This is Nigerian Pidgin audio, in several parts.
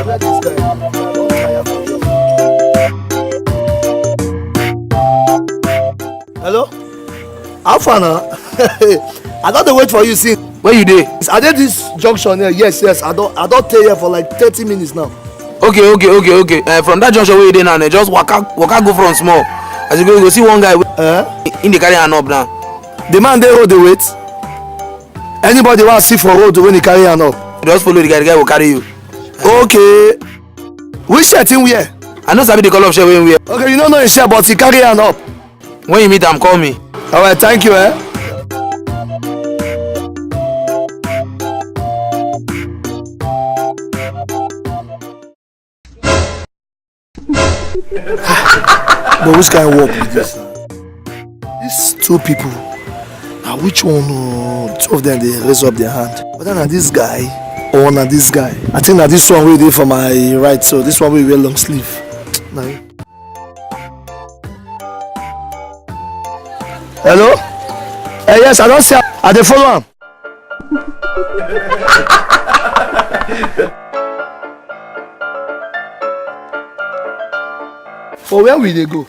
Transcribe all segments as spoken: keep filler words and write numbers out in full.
Where this guy? I don tire for here. Hello? How far now? I don dey wait for you since. Where you dey? I dey this junction here. Yes, yes. I don, I don dey here for like thirty minutes now. Okay, okay, okay, okay. Uh, from that junction where you dey now, eh, just waka, waka go front small. As you go, you go see one guy. Eh? He dey carry hand up now. The man dey road dey wait. Anybody wey I see for road wey dey carry hand up, just follow the guy. The guy go carry you. Okay. Which shirt him wear? I no sabi the color of shirt wey him wear. Okay, you no know him shirt, but he carry hand up. When you meet am, call me. All right, thank you, eh? But which kind of work be this? These two people, now which one? Oh, two of them, they raise up their hand. Whether na this guy or na this guy. I think na this one wey dey for my right, so this one wey wear long sleeve. Na him. Hello? Eh, yes, I don see am. I dey follow am. For where we dey go?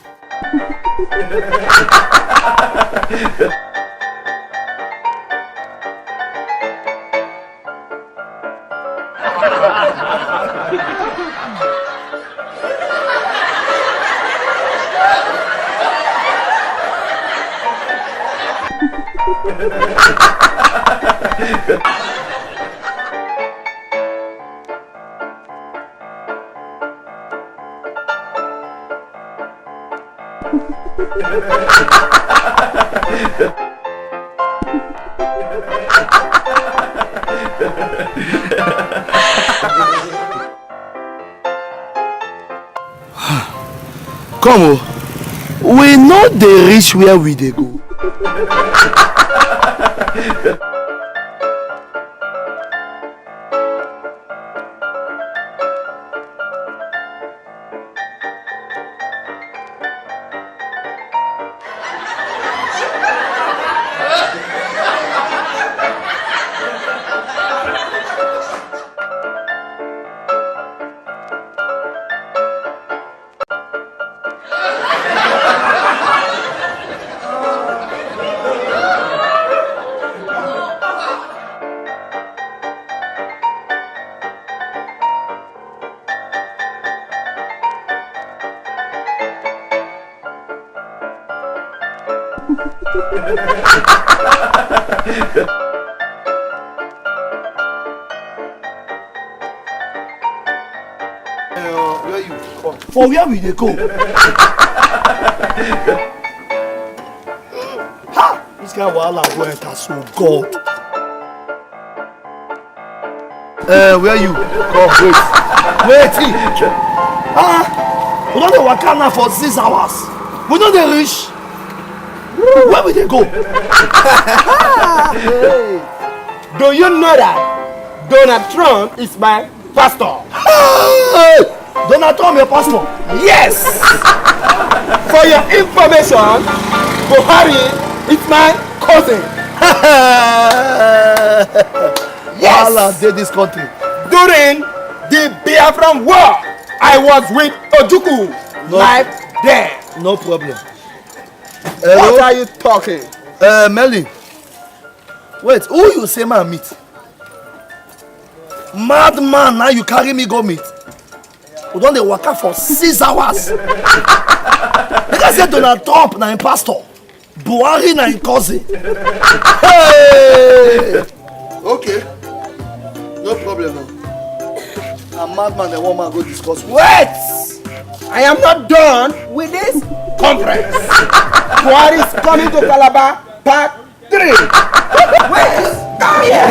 Come o, we no dey reach where we dey go. Eh, where you come? For where we dey go? Ha! This kind of wahala go enter so, God. Eh, where you? Come, wait. Wait. Ah, we don dey waka now for six hours. We no dey reach. Where we dey go? Hey. Do you know that Donald Trump is my pastor? Hey! Donald Trump, your pastor? Yes! For your information, Buhari is my cousin. Yes! Wahala dey this country. During the Biafran war, I was with Ojukwu. No. Live there. No problem. Hello? What are you talking? Uh, Melly, wait, who you say man meet? Madman, now you carry me go meet. We don dey waka for six hours. Nigga say Donald Trump na him pastor. Buhari na him cousin. Hey! Okay. No problem. Oh. A madman and one man go discuss. Wait! I am not done with this conference. Buhari is coming to Calabar part three. Wait! Come here!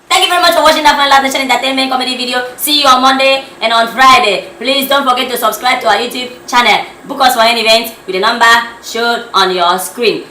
Thank you very much for watching that fine Laugh Nation Entertainment comedy video. See you on Monday and on Friday. Please don't forget to subscribe to our YouTube channel. Book us for any event with the number shown on your screen.